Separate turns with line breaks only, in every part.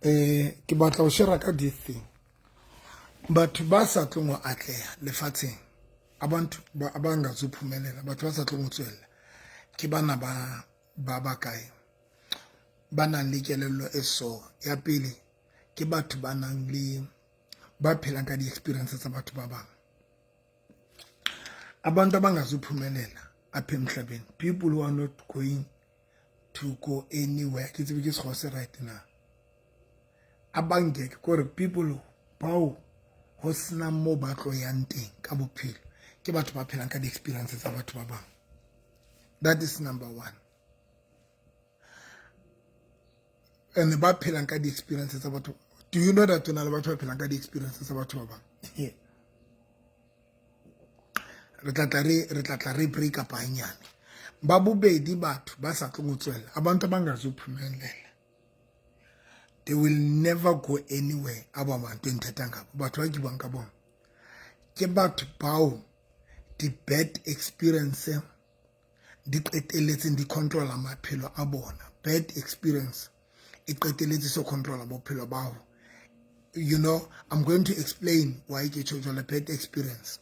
Ke batla ho share ka this thing. Batho ba sa tlong ho atleha lefatsheng, abantu abangazuphumelela, batho ba sa tlong ho tswella ke bana ba bakae ba nang le kelello e so. Ya pele ke batho ba nang le ba phelang ka di-experience tsa batho ba bang. Abantu abangazuphumelela apha emhlabeni, people who are not going to go anywhere, ke tsebe ke Sekgowa se right na, abangeke kore people bao ho sena mo ba tlo yang teng ka bophelo ke batho ba phelang ka di-experience tsa batho ba bang. That is number one. And ba phelang ka di-experience tsa batho, do you know that o na le batho ba phelang ka di-experience tsa batho ba bang? Re tla tla re break up hanyane. Ba bobedi, batho ba sa tlong ho tswella, abantu abangazuphumelela, they will never go anywhere. Aba bantu engithetha ngabo, batho ba ke buang ka bona, ke batho bao di-bad experience di qetelletseng di controla maphelo a bona. Bad experience e qetelletse se controla bophelo bao. I'm going to explain why ke tjho jwalo. Bad experience,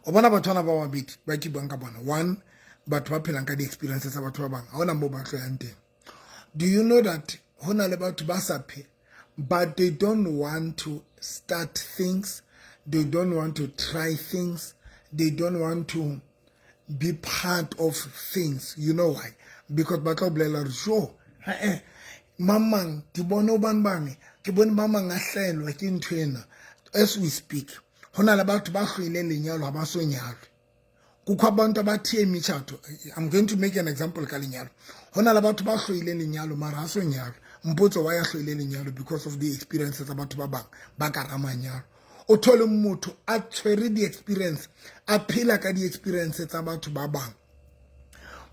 o bona batho bana ba babedi ba ke buang ka bona, one, batho ba phelang ka di-experience tsa batho ba bang, ha hona moo ba tlo yang teng. Do you know that ho na le batho ba sa phe, but they don't want to start things, they don't want to try things, they don't want to be part of things? You know why? Because ba tla bolela re jo eh mamang ke bone o bang bang, ke bone ba mang a hlaelwa ke ntho ena. As we speak, ho na le batho ba hloile lenyalo, ha ba so nyalwe. Kukho abantu abathiye imitshato. I'm going to make an example ka lenyalo. Ho na le batho ba hloile lenyalo, mara ha so nyalwe. Mpotso why a hloile lenyalo? Because of the experience tsa batho ba bang ba ka ra manyalo. O thole motho a tshwere di-experience, a phela ka di-experience tsa batho ba bang.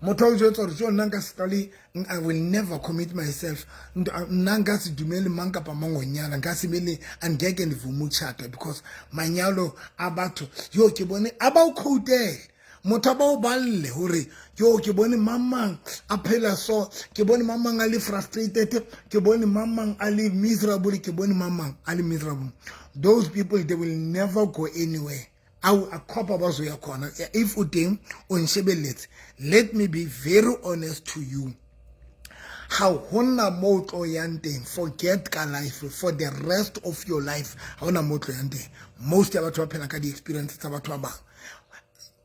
Motho a o jwetsa gore jo, nna nka se tlale, I will never commit myself, nna nka se dumele mang kapa mang o nyala, nka se bele, angeke ndivume ukutshata because manyalo a batho yo ke bone a ba o quotele. Motho a ba o balle hore yo, ke bone mang mang a phela so, ke bone mang mang a le frustrated, ke bone mang mang a le miserable, ke bone mang mang a le miserable. Those people, they will never go anywhere. Awu, akho bazoya khona. If o teng o nshebeletse, let me be very honest to you, ha hona mo tlo yang teng. Forget ka life for the rest of your life, ha hona mo tlo yang teng. Most ya batho ba phela ka di-experience tsa batho ba bang.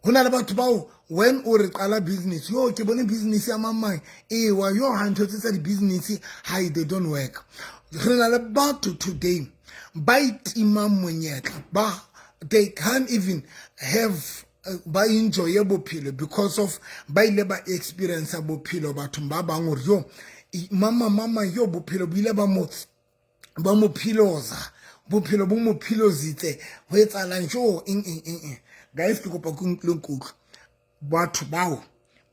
Ho na le batho bao when o re qala business, yo ke bone business ya mang mang ewa, yo ha ntho tse tsa di-business hi, they don't work. Re na le batho today ba itimang monyetla, ba they can't even have ba enjoye bophelo because of ba ile ba experience bophelo bathong ba bang, gore yo mama mama yo, bophelo bo ile ba mo philosa, bophelo bo mo philositse, ho etsahalang jo, eng eng eng eng. Guys, ke kopa le nkutlwe. Batho bao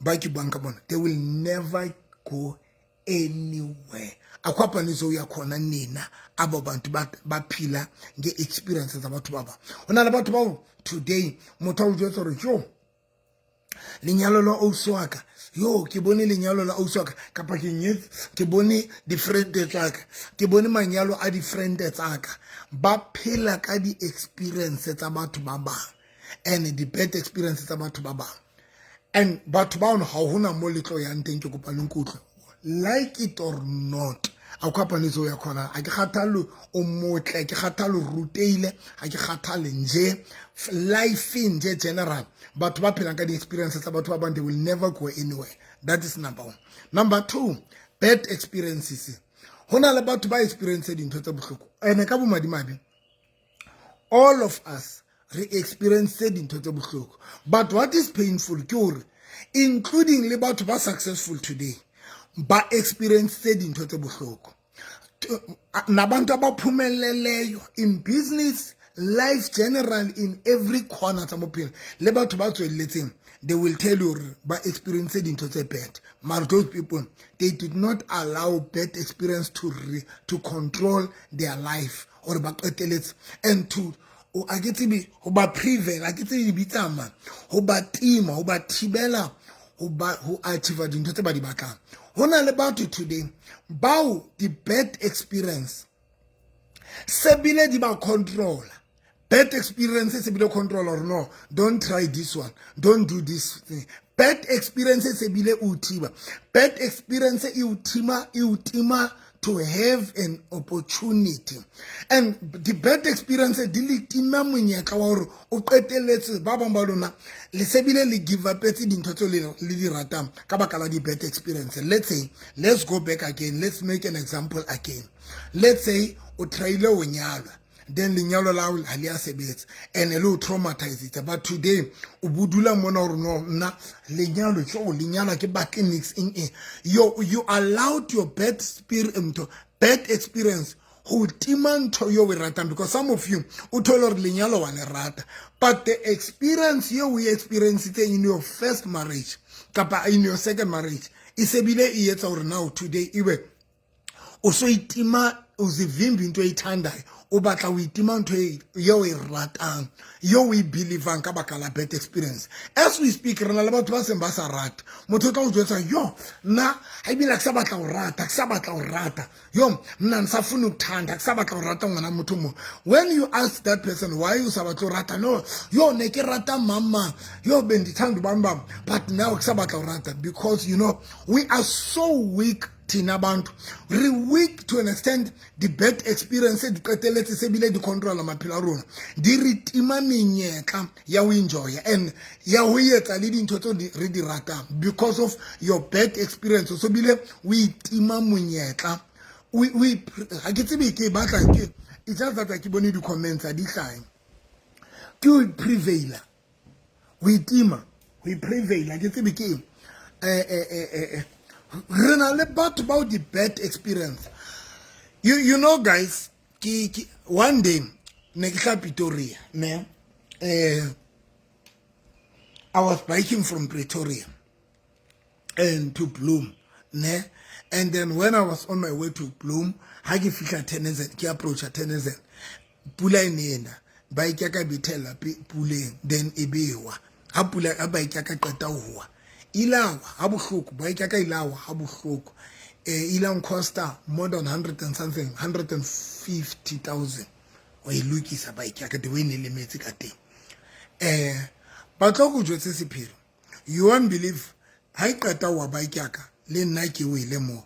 ba ke buang ka bona, they will never go anywhere. Akho apha nizoya khona nina. Abo bantu baphila nge-experience tsa batho ba bang. Ho na le batho bao today motho a o jwetsa gore jo, lenyalo la ausi wa ka, yo ke bone lenyalo la ausi wa ka, kapa ke nyetse, ke bone di-friend tsa ka, ke bone manyalo a di-friend tsa ka. Ba phela ka di-experience tsa batho ba bang and di-bad experience tsa batho ba bang. And batho bao, ha hona mo le tlo yang teng. Ke kopa le nkutlwe, like it or not, a khapane ya khona. A ke kgathale o motle, ke kgathale o ruteile, ha ke kgathale nje life nje general. Batho ba phelang ka di-experience tsa batho ba bang, they will never go anywhere. That is number one. Number two, bad experiences, ho na le batho ba experience dintho tse bohloko. Ene ka bomadimabe, all of us re experience dintho tse bohloko. But what is painful ke hore including le batho ba successful today ba experience dintho tse bohloko. Nabantu abaphumeleleyo in business, life general, in every corner tsa bophelo, le batho ba tswelletseng, they will tell you hore ba experience dintho tse bad. Mara those people, they did not allow bad experience to control their life or ba qeteletse and to a ke tsebe ho ba prevent, a ke tsebe di bitsa, ho ba tima, ho ba thibela ho ba ho achieve dintho tse ba di batlang. Ho na le batho today bao di-bad experience se bile di ba controla. Bad experience se bile control or no, don't try this one, don't do this thing. Bad experience se bile o thiba. Bad experience e o thima, e o tima to have an opportunity, and the bad experience di le tima monyetla wa gore o qetelletse. Ba bang ba lona le se bile le give upetse dintho tseo le di ratang ka baka la di-bad experience. Let's say, let's go back again, let's make an example again. Let's say o tryile o nyalwa, then lenyalo la ha le a sebetsa and le o traumatized, but today o bodula mona gore no, nna lenyalo tso lenyalo ke batle nix eng eng. You allowed your bad spirit, ntho bad experience go tima ntho yo o e ratang, because some of you o thole gore lenyalo wa le rata, but the experience yo o e experiencetseng in your first marriage kapa in your second marriage e sebile e etsa gore now today ebe o so itima, uzivimba into oyithandayo. O batla o itima ntho eo o e ratang, eo o e believang ka baka la bad experience. As we speak, re na le batho ba seng ba sa rate. Motho o tla go jwetsa, "Yo, nna ga ebile ke sa batla go rata, ke sa batla go rata. Yo, mna ngisafuna ukuthanda, ke sa batla go rata ngwana motho mo." When you ask that person why o sa batle go rata, "No, yo, ne ke rata mang, yo, bendithanda ubani bam, but now ke sa batla go rata," because we are so weak. Thina bantu re weak to an extent the bad experience di qetelletse se bile di controla maphelo a rona, di re tima menyetla ya ho enjoya and ya ho etsa le dintho tseo re di ratang. Because of your bad experience, so bile o itima monyetla. Ga ke tsebe ke batla ke, it's just that ke bone di-comments a di hlahe. Ke o prevaila, ho itima, ho iprevaila, ke tsebe ke eng. Re na le batho bao di-bad experience, you know guys, ke one day ne ke tla Pretoria ne, I was biking from Pretoria and to Bloem ne, and then when I was on my way to Bloem, ha ke fihla Theunissen, ke approacha Theunissen, pula e ne ena, bike ya ka bethela puleng, then e bewa ha pula ha bike ya ka qeta ho wa, ilawa ha bohloko. Bike ya ka ilawa ha bohloko, ilang costa more than 100 and something, 150,000 wa e lokisa bike ya ka, the way ne lemetse ka teng. Ba tlo go jwetse sephiri, you won't believe, ha e qeta wa bike ya ka le nna ke wele mo.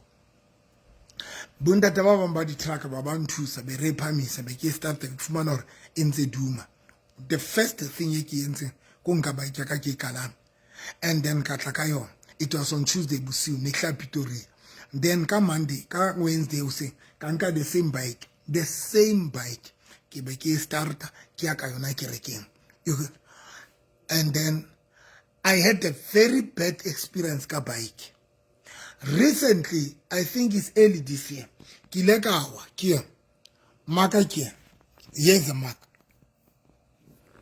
Bontate ba bang ba di-truck ba nthusa, be re phamisa, be ke start, ke fumana hore e ntse duma. The first thing e ke entseng ko nka bike ya ka, ke e kalame, and then ka tla ka yona. It was on Tuesday bosiu, ne ke tla Pretoria. Then ka Monday, ka Wednesday hoseng, ka nka the same bike, the same bike, ke be ke starta, ke ya ka yona kerekeng. And then I had a very bad experience ka bike recently. I think it's early this year, ke ile ka wa. Ke maka, ke here's a mark.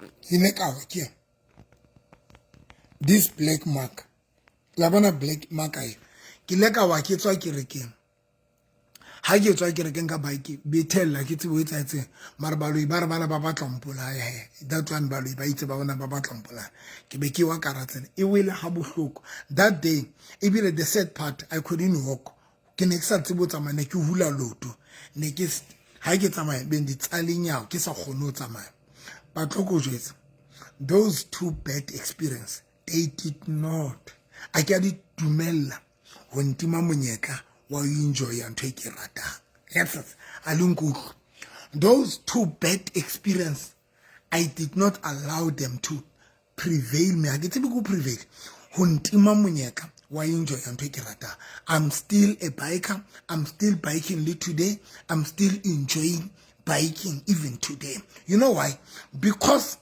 Ke ile ka wa, ke this black mark, la bona black mark e. Ke ile ka wa ke tswa kerekeng. Ha ke tswa kerekeng ka bike, bethella, ke tsebo e etsahetseng, mara baloi ba re bana ba batla mpolaya. He, that one, baloi ba itse ba bona ba batla mpolaya. Ke be ke wa karatsene, e wele ha bohloko that day. Ebile the sad part, I couldn't walk. Ke ne ke sa tsebe ho tsamaya, ne ke hula loto, ne ke ha ke tsamaya beng di tsalenyawo, ke sa kgone ho tsamaya. Ba tlo ko jwetsa, those two bad experience, they did not, a ke a di dumella ho ntima monyetla wa ho enjoya ntho e ke ratang. Yes, a le nkutlwe? Those two bad experience, I did not allow them to prevail me. Ha ke tsebe ko prevail ho ntima monyetla wa enjoya ntho e ke ratang. I'm still a biker, I'm still biking le today, I'm still enjoying biking even today. You know why? Because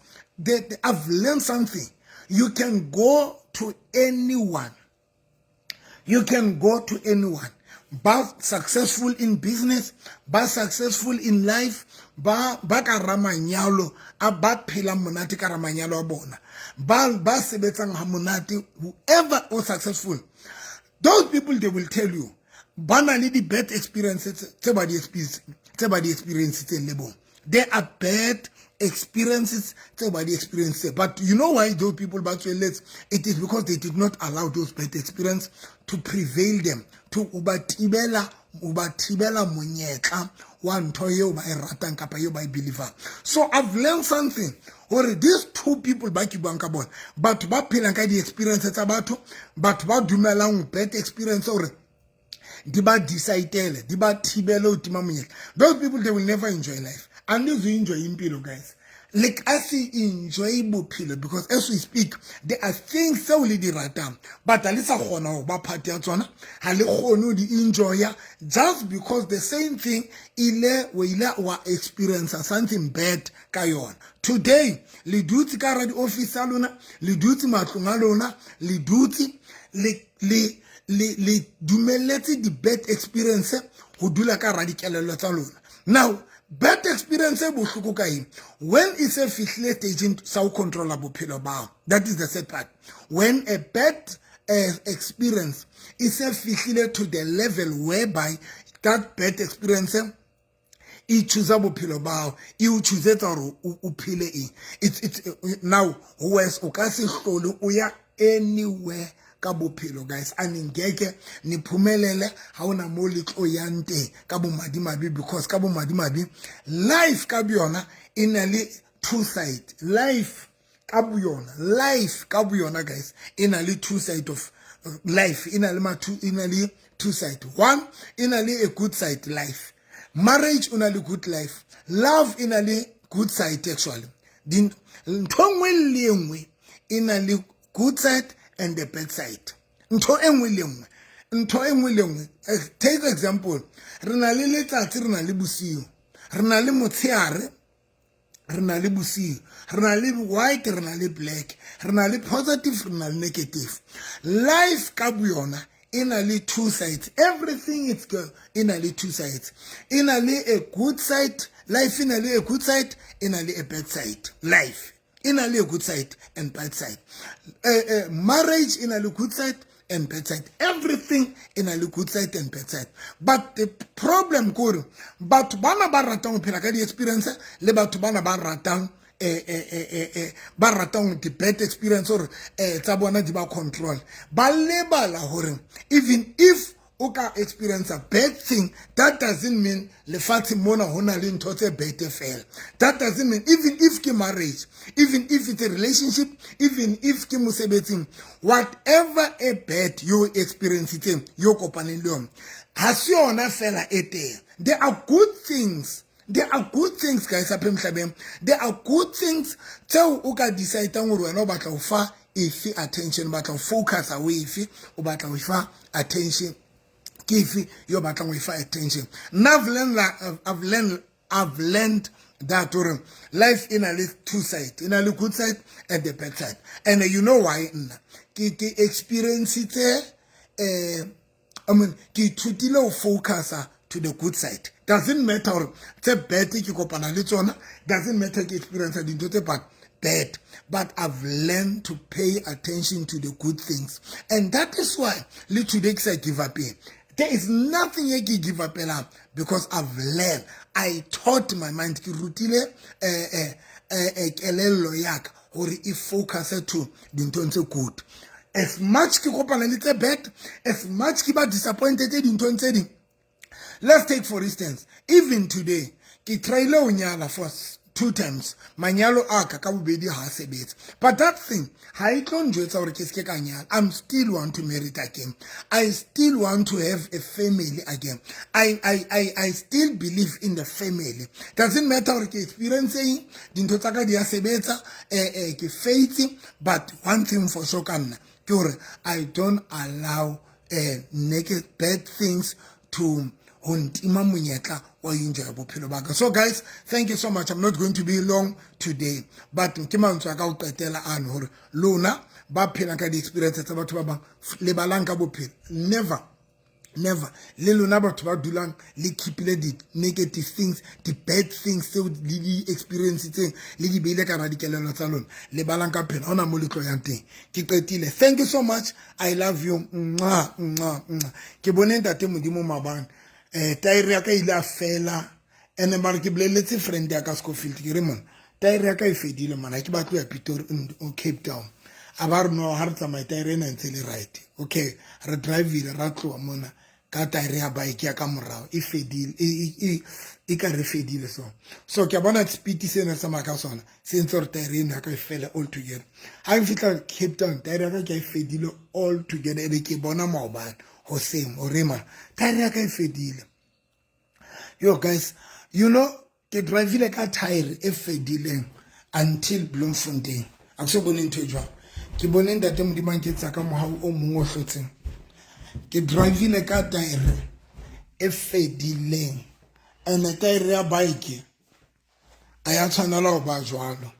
I've learned something. You can go to anyone, you can go to anyone ba successful in business, ba successful in life, ba ka ramanyalo a ba phelang monate ka ramanyalo a bona, ba sebetsang ha monate, whoever o successful, those people, they will tell you ba na le di-bad experiences tse ba di experience tseng le bona. There are bad experiences tseo ba di experience, but you know why those people ba tsweletse? It is because they did not allow those bad experience to prevail them, to o ba thibela monyetla wa ntho eo ba e ratang kapa eo ba e believang. So I've learned something, gore these two people ba ke buang ka bona, batho ba phelang ka di-experience tsa batho, batho ba dumelang bad experience gore di ba decidele, di ba thibele ho tima monyetla, those people, they will never enjoy life. Anizu-enjoy impilo, guys. Le ka se enjoy bophelo, because as we speak, there are things tseo le di ratang, but ha le sa kgona ho ba part ya tsona, ha le kgone ho di enjoya, just because the same thing ile o ile wa experience something bad ka yona. Today le dutse ka hara di-office tsa lona, le dutse matlong a lona, le dutse le dumelletse di-bad experience ho dula ka hara dikelello tsa lona. Now, bad experience e bohloko ka eng? When e se fihlile stageng sa ho controla bophelo bao. That is the sad part, when a bad experience e se fihlile to the level whereby that bad experience e choose bophelo bao, e o choosetsa gore o phele eng. It's now worse. O ka se hlole o ya anywhere ka bophelo, guys. A ningeke niphumelele, ha ona mo le tlo yang teng ka bomadimabe, because ka bomadimabe, life ka boyona e na le two side. Life ka boyona, life ka boyona, guys, e na le two side of life. E na le ma two, e na le two side. One, e na le a good side, life. Marriage o na le good life. Love e na le good side. Actually, ntho nngwe le nngwe e na le good side and the bad side. Ntho e nngwe le nngwe, ntho e nngwe le nngwe. Take example, re na le letsatsi, re na le bosiu, re na le motshehare, re na le bosiu, re na le white, re na le black, re na le positive, re na le negative. Life ka boyona e na le two sides. Everything, it's good, e na le two sides. E na le a good side. Life e na le a good side, e na le a bad side. Life e na le a good side and bad side. Marriage e na le good side and bad side. Everything e na le good side and bad side. But the problem kore batho bana ba ratang ho phela ka di-experience, le batho bana ba ratang ba ratang di-bad experience gore tsa bona di ba control, ba lebala hore even if o ka experience a bad thing, that doesn't mean lefatshe mona ho na le ntho tse bad fela. That doesn't mean, even if ke marriage, even if it's a relationship, even if ke mosebetsing, whatever a bad you experiencetseng, yo kopaneng le yona, ha se yona fela e teng. There are good things. There are good things, guys, apha emhlabeni. There are good things tseo o ka decidang gore wena o batla ho fa efe attention, o batla ho focusa ho efe, o batla ho fa attention ke efe yo batlang ho e fa attention. Nna I've learned that gore life e na le two side, e na le good side and the bad side. And you know why? Nna ke experiencitse, I mean, ke ithutile ho focusa to the good side. Doesn't matter gore tse bad ke kopana le tsona, doesn't matter ke experience dintho tse bad, but I've learned to pay attention to the good things, and that is why le today ke sa give up. There is nothing e ke give up elang, because I've learned, I taught my mind, ke rutile kelello ya ka gore e focus to dinthong tse good. As much ke kopana le tse bad, as much ke ba disappointed dinthong tse ding. Let's take for instance, even today ke tryile ho nyala for two times. Manyalo a ka ka bobedi ha sebetse, but that thing ha e tlo njwetsa hore ke seke ka nyala. I'm still want to marry it again. I still want to have a family again. I still believe in the family. Doesn't matter hore ke experienceng dintho tsa ka di a sebetsa, ke faith, but one thing for sure ka nna ke hore I don't allow naked bad things to ho ntima monyetla wa enjoy bophelo ba ka. So guys, thank you so much. I'm not going to be long today, but ke mantswe a ka ho qetela ano, hore lona ba phelang ka di-experience tsa batho ba bang, lebalang ka bophelo. Never, never. Le lona batho ba dulang le keepile di-negative things, di-bad things tseo le di-experience tseng, le di beile ka ra dikelello tsa lona, lebalang ka phela, ona mo le tlo yang teng. Ke qetile. Thank you so much. I love you. Mwa mwa mwa. Ke bone ntate Modimo maabane. Taere ya ka ile a fela. Ene mare ke boleletse friend ya ka Scofield ke re mona taere ya ka e fedile mona ke batlo ya Pitori Cape Town. A ba re no ha re tsamaye taere ena ntse le right. Okay, re drivile ra tloha mona ka taere ya bike ya ka morao e fedile e ka re fedile so. So ke bona speed sena sa maka sona se ntse re taere ena ka e fela all together. Ha ke fihla Cape Town taere ya ka ke e fedile all together ebe ke bona maobane hoseng o re ma taere ya ka e fedile. Yo guys, you know ke drivile ka tire e fedileng until Bloemfontein. A ke so bone ntho e jwalo. Ke bone ntate Modimo a nketsa ka mohau o mong o hlotseng. Ke drivile ka tire e fedileng and tire ya bike a ya tshwanela ho ba jwalo.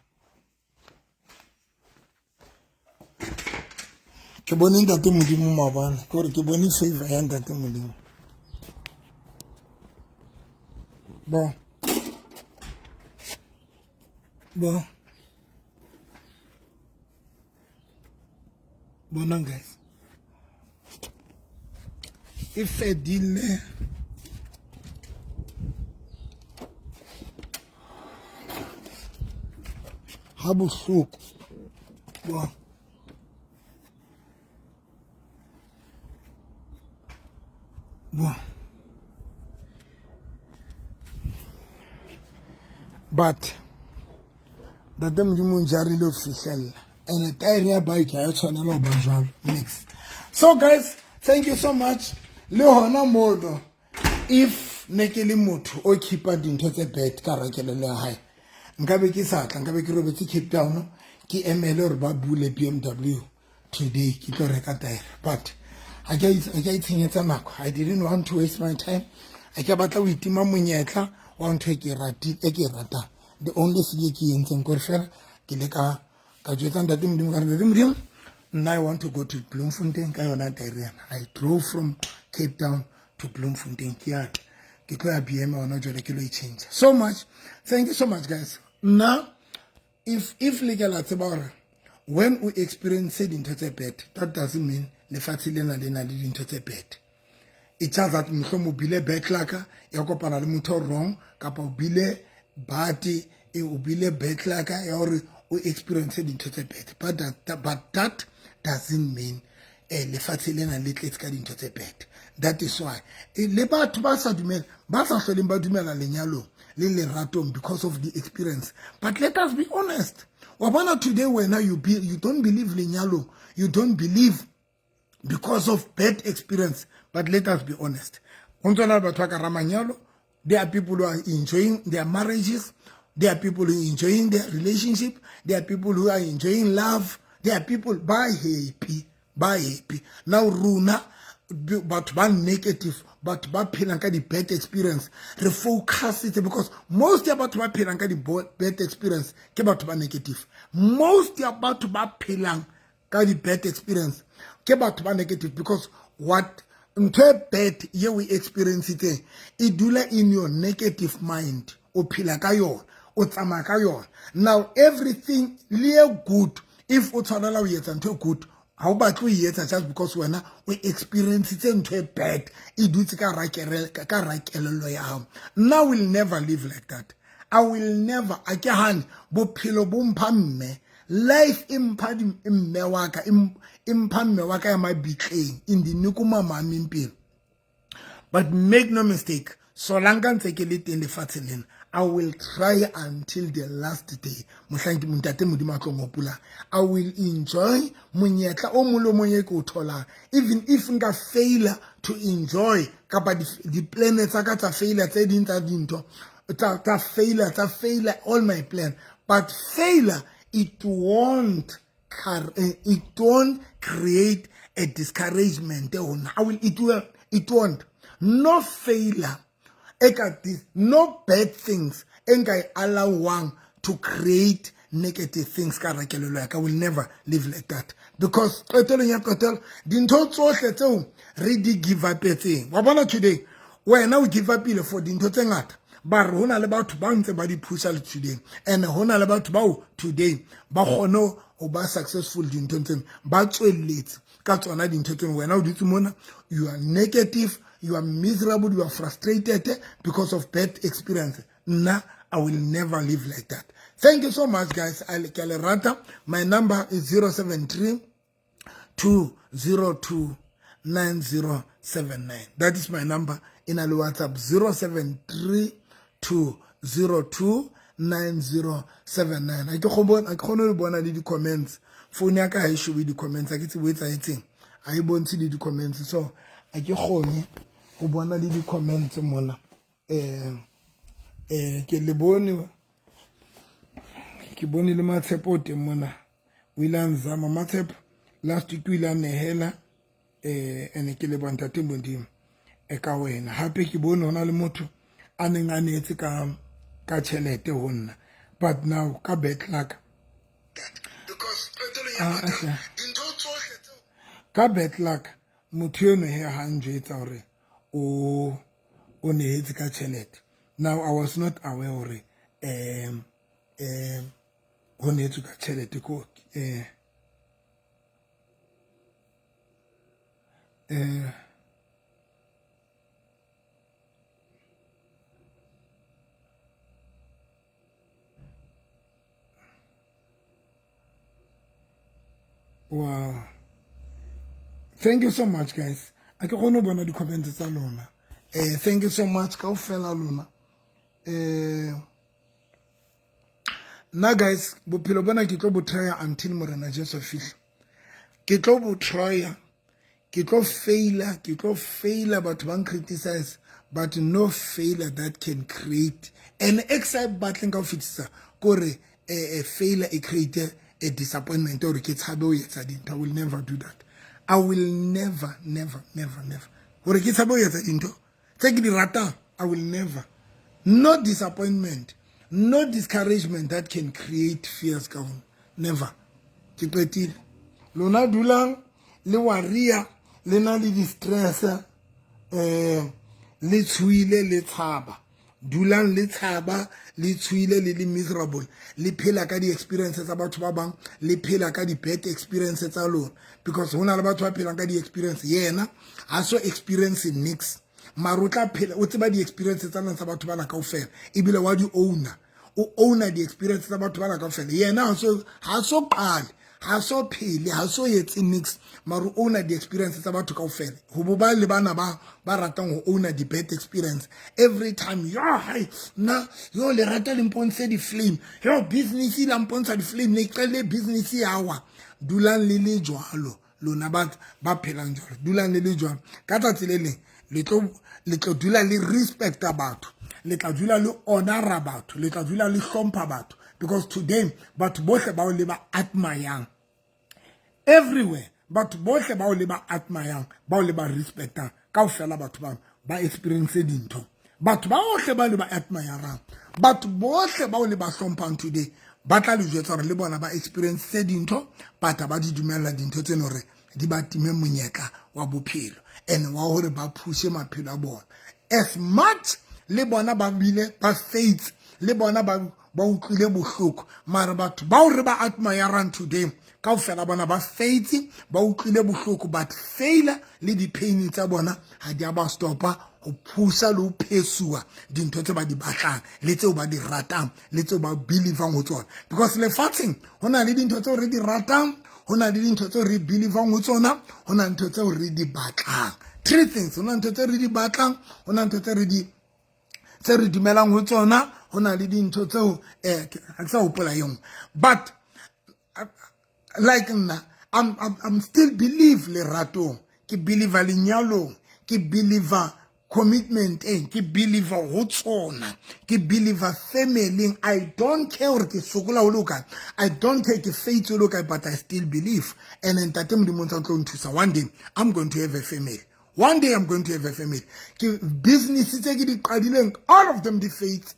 Ke bone ntate Modimo maobane ke gore ke bone favor ya ntate Modimo. Bo bo bonang guys e fedile. Ha bohloko bo bo but ntate Modimo o njarile ho fihlella and taere ya bike ha ya tshwanela ho ba jwalo mix. So guys, thank you so much. Le hona mono if ne ke le motho o keepa dintho tse bad ka hara kelello ya hae nkabe ke sa tla, nkabe ke robetse Cape Town ke emele hore ba bule BMW today ke tlo reka taere, but ha ke a itshenyetsa nako. I didn't want to waste my time. A ke batla ho itima monyetla wa ntho e ke e ratang. The only thing e ke entseng kore fela ke le ka ka jwetsa ntate Modimo ka re ntate Modimo nna I want to go to Bloemfontein ka yona taere ena. I drove from Cape Town to Bloemfontein ke ya ke tlo ya BM hona jwale ke lo e change. So much. Thank you so much guys. Nna if le ke la tseba hore when o experience dintho tse bad, that doesn't mean lefatshe lena le na le dintho tse bad. It's just that mohlomong o bile bad luck ya kopana le motho wrong kapa o bile bad e o bile bad luck ya hore o experience dintho tse bad, but that doesn't mean lefatshe lena le tletse ka dintho tse bad. That is why le batho ba sa dumela ba sa hloleng ba dumela lenyalong le leratong because of the experience. But let us be honest. Wa bona today wena you be, you don't believe lenyalong, you don't believe because of bad experience. But let us be honest. Ho ntso na le batho ba ka ramanyalo. There are people who are enjoying their marriages. There are people who are enjoying their relationship. There are people who are enjoying love. There are people ba happy, ba happy. Now rona batho ba negative, batho ba phelang ka di bad experience, re focusitse because most ya batho ba phelang ka di bad experience ke batho ba negative. Most ya batho ba phelang ka di bad experience ke batho ba negative because what ntho e bad ye o experiencetseng e dula in your negative mind. O phela ka yona, o tsamaya ka yona. Now everything le e good, if o tshwanela ho etsa ntho e good, ha o batle ho e etsa just because wena o experiencetse ntho e bad e dutse ka hara kelello ya hao. Nna will never live like that. I will never. A ke hane bophelo bo mpha mme. Life e mpha mme wa ka, e mpha mme wa ka ya mabitleng in the nikuma mami. But make no mistake, solanka ntse ke le teng lefatsheng lena, I will try until the last day. Mohlang ke ntate Modimo a tlo ngopola, I will enjoy monyetla o mong le mong e ke o tholang. Even if nka fail to enjoy kapa di plan tsa ka tsa fail tse ding tsa dintho tsa fail tsa fail all my plan, but failure it won't create a discouragement. I will it will it won't. No failure eka this, no bad things enka allowang to create negative things ka rakelelo ya ka. Will never live like that because qetelong ya qetelo dintho tsohle tseo re di give upetseng. Wa bona today wena o give upile for dintho tse ngata, ba re hona le batho ba ntse ba di pusha le today, and hona le batho bao today ba kgone ho ba successful dinthong tseno, ba tswelletse ka tsona dintho tseno. Wena o dutse mona, you are negative, you are miserable, you are frustrated because of bad experience. Nna, I will never live like that. Thank you so much, guys. I ke a le rata. My number is 073 202 9079. That is my number in a WhatsApp, 073 202 9079. A ke kgone le bona le di-comments. Phone ya ka ha e showe di-comments, a ke tsebo e etsahetseng, ha e bontshe le di-comments, so a ke kgone ho bona le di-comments mona. Ke le bone, ke bone le Matshepo o teng mona, o ile a nzama Matshepo last week, o ile a nehela, ene ke leboha Ntate Modimo e ka wena. Hape ke bone hona le motho a neng a neetse ka tjhelete ho nna, but now ka bad luck, ka bad luck motho eno he ha njwetsa hore o nehetse ka tjhelete. Now I was not aware hore ho nehetswe ka tjhelete ko wow. Thank you so much, guys. A ke kgone ho bona di-comments tsa lona. Thank you so much kaofela lona. Nna, guys, bophelo bona ke tlo bo try until Morena Jesu fihla. Ke tlo bo try, ke tlo faila, ke tlo faila, batho ba criticize, but no failure that can create and excite batleng ka ho fetisa kore a failure e create a disappointment or ke tshabe ho etsa dintho. I will never do that. I will never, never, never, never hore ke tshabe ho etsa dintho tse ke di ratang. I will never. No disappointment, no discouragement that can create fears ka ho never. Ke qetile. Lona dulang le waria, le na le di-stress, le tshoile, le tshaba. Dulang le tshaba, le tshoile, le le miserable, le phela ka di-experience tsa batho ba bang, le phela ka di-bad experience tsa lona, because ho na le batho ba phelang ka di-experience. Yena ha so experience nix, mara o tla phela o tseba di-experience tsa lona tsa batho bana kaofela, ebile wa di-owner, o owner di-experience tsa batho bana kaofela. Yena ha so qale, ha so phele, ha so etse nix, mara o owner di-experience tsa batho kaofela. Ho bo ba le bana ba ratang ho owner di-bad experience every time. Yo, hai nna, yo, le rata le mpontshe di-flame, yo, business la mpontsha di-flame, ne qale business ya wa. Dulang le le jwalo lona ba phelang jwalo, dulang le le jwalo. Ka tsatsi le leng le tlo dula le respecta batho, le tla dula le honora batho, le tla dula le hlompha batho, because today batho bohle bao le ba admirang everywhere, batho bohle bao le ba admirang, bao le ba respectang kaofela, batho bano ba experience dintho. Batho ba bohle ba le ba admirang, batho bohle bao le ba hlomphang today, ba tla le jwetsa hore le bona ba experience dintho, but ba di dumella dintho tseno hore di ba time monyetla wa bophelo and wa hore ba phushe maphelo a bona. As much le bona ba bile ba faith, le bona ba utlwile bohloko, mara batho bao re ba admirang today kaofela bona ba faith, ba utlwile bohloko, but failure le di-pain tsa bona ha di a ba stopa ho phusa le ho phesuwa dintho tse ba di batlang, le tseo ba di ratang, le tseo ba believang ho tsona. Because lefatsheng ho na le dintho tseo re di ratang, ho na le dintho tseo re believang ho tsona, ho na ntho tseo re di batlang. Three things: ho na ntho tse re di batlang, ho na ntho tse re di tse re dumelang ho tsona, ho na le dintho tseo ha ke sa hopola e nngwe. But like nna, I'm still believe leratong, ke believe lenyalong, ke believe commitment eng, ke believe ho tsona, ke believe family. I don't care hore ke sokola ho le hokae, I don't care ke faith ho le hokae, but I still believe. And Ntate Modimo ntse tlo nthusa, one day I'm going to have a family, one day I'm going to have a family. Ke business tse ke di qadileng, all of them di faith,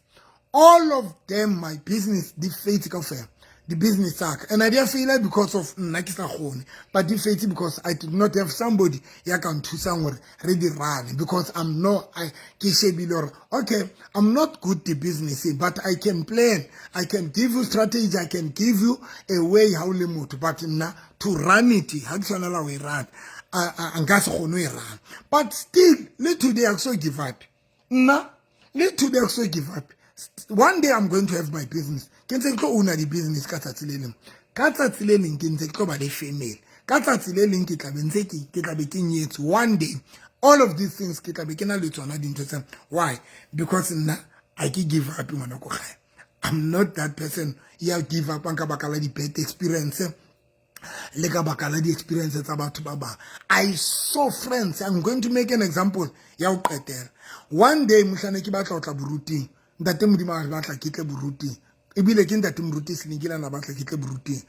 all of them, my business di faith kaofela, di-business tsaka, and I di a faila because of nna ke sa kgone, but di faitse because I did not have somebody ya ka nthusang hore re di run, because I'm no I ke shebile hore okay, I'm not good the business, but I can plan, I can give you strategy, I can give you a way how le motho, but nna to run it, ha ke tshwanela ho e run, nka se kgone ho e run. But still le today, a ke so give up. Nna le today, a ke so give up. One day I'm going to have my business. Ke ntse ke tlo owna di-business ka tsatsi le leng. Ka tsatsi le leng ke ntse ke tlo ba le family. Ka tsatsi le leng ke tla be ntse ke tla be ke nyetswe. One day all of these things ke tla be ke na le tsona dintho tsena. Why? Because nna a ke give up, ngwana ko gae. I'm not that person ya give up ka baka la di-bad experience le ka baka la di-experience tsa batho ba bang. I saw friends. I'm going to make an example ya ho qetela. One day mohlane ke batla ho tla boruting, ntate Modimo a batla ke tle boruting, ebile ke ntate moruti Selekile na batla ke tle boruting.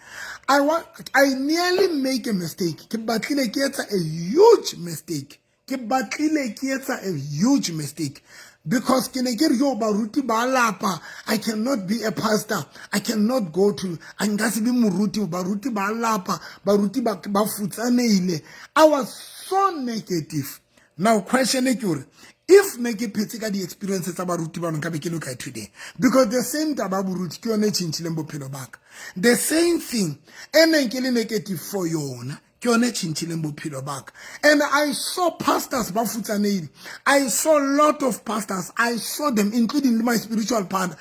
I nearly make a mistake. Ke batlile ke etsa a huge mistake. Ke batlile ke etsa a huge mistake because ke ne ke re, yo, baruti ba lapa. I cannot be a pastor. I cannot go to, a nka se be moruti, baruti ba lapa, baruti ba futsanehile. I was so negative. Now question e ke hore, if ne ke phetse ka di-experience tsa baruti bano, nkabe ke le kae today? Because the same taba boruti ke yone e tšhentšhileng bophelo baka. The same thing e neng ke le negative for yona ke yone e tšhentšhileng bophelo baka. And I saw pastors ba futsanehile. I saw a lot of pastors. I saw them, including my spiritual father,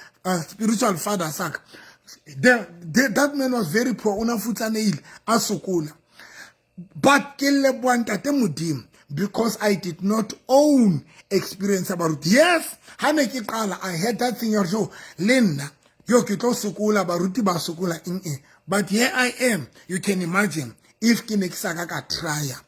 spiritual father saka. That man was very poor, o na futsanehile, a sokola. But ke leboha ntate Modimo because I did not own experience about. Yes, ha ne ke qala, I had that thing ya so le nna yo ke tlo sokola, baruti ba sokola, eng eng. But here I am. You can imagine if ke ne ke sa ka ka trya.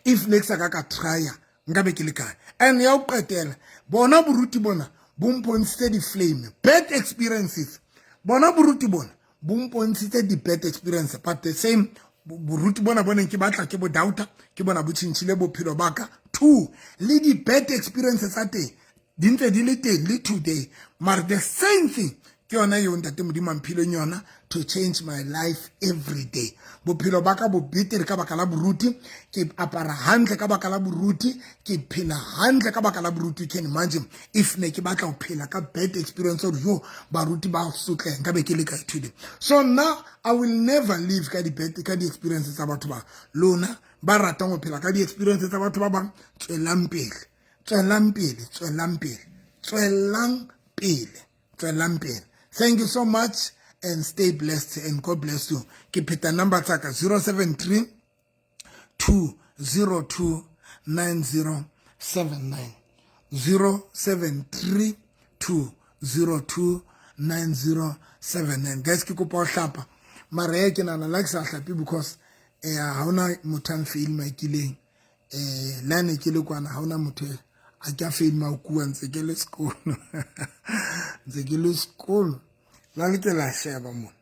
If ne ke sa ka ka trya, nkabe ke le kae? And ya ho qetela, bona boruti bona bo mpontshitse di-flame bad experiences. Bona boruti bona bo mpontshitse di-bad experience, but the same boruti bona bo neng ke batla ke bo doubter, ke bona bo tjhentjhile bophelo ba ka two. Le di-bad experiences tsa teng di ntse di le teng le today, mare the same thing ke yona eo ntate Modimo a mphileng yona to change my life every day. Bophelo ba ka bo betere ka baka la boruti. Ke apara hantle ka baka la boruti. Ke phela hantle ka baka la boruti. You can imagine if ne ke batla ho phela ka bad experience hore yo baruti ba sotleha, nka be ke le kae today? So nna I will never live ka di-bad, ka di-experience tsa batho ba. Lona ba ratang ho phela ka di-experience tsa batho ba bang, tswelang pele, tswelang pele, tswelang pele, tswelang pele, tswelang pele. Thank you so much and stay blessed and God bless you. Ke pheta number tsa ka: 073 202 9079, 073 202 9079. Guys, ke kopa ho hlapa, mara e ke nana la ke sa hlape because ha hona motho a mfilma kileng le ne ke le kwana, ha hona motho a ke a filma kuwa. Ntse ke le sekolo, ntse ke le sekolo la le ke la sheba mona,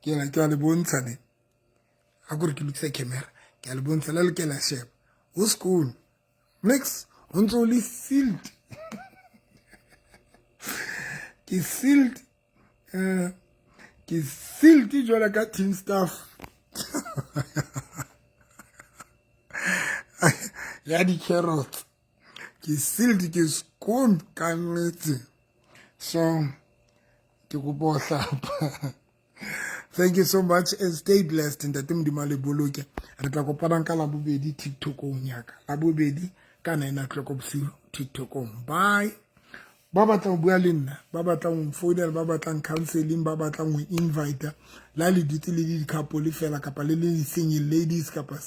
ke la ke a le bontsha ne a kore ke lokise camera, ke a le bontsha la le ke la sheba ho sekolo mix ho ntse o le sealed. Ke sealed, ke sealed jwalo ka team staff ya di-carrots. Ke sealed, ke skoon ka nnete. So ke kopa ho hlapa. Thank you so much and stay blessed. Ntate Modimo a le boloke. Re tla kopanang ka Labobedi TikTokong yaka, Labobedi ka 9 o'clock bosiu TikTokong. Bye. Ba batlang ho bua le nna, ba batlang ho mfounela, ba batlang counseling, ba batlang ho invite la le dutse le di-couple fela, kapa le le single ladies, kapa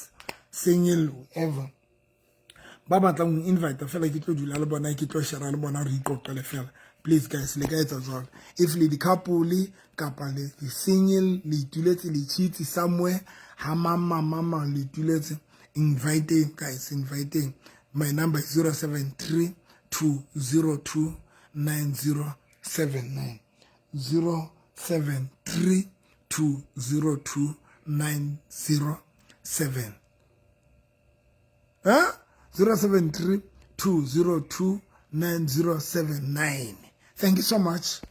single whoever, ba batlang ho invite fela ke tlo dula le bona, ke tlo share le bona, re iqoqele fela, please guys, le ka etsa jwalo. If le di-couple kapa le single, le ituletse, le chitse somewhere ha mama mama le ituletse, inviting guys, inviting. My number is 073 202 9079, 073 202 907, huh? 073 202 9079. Thank you so much.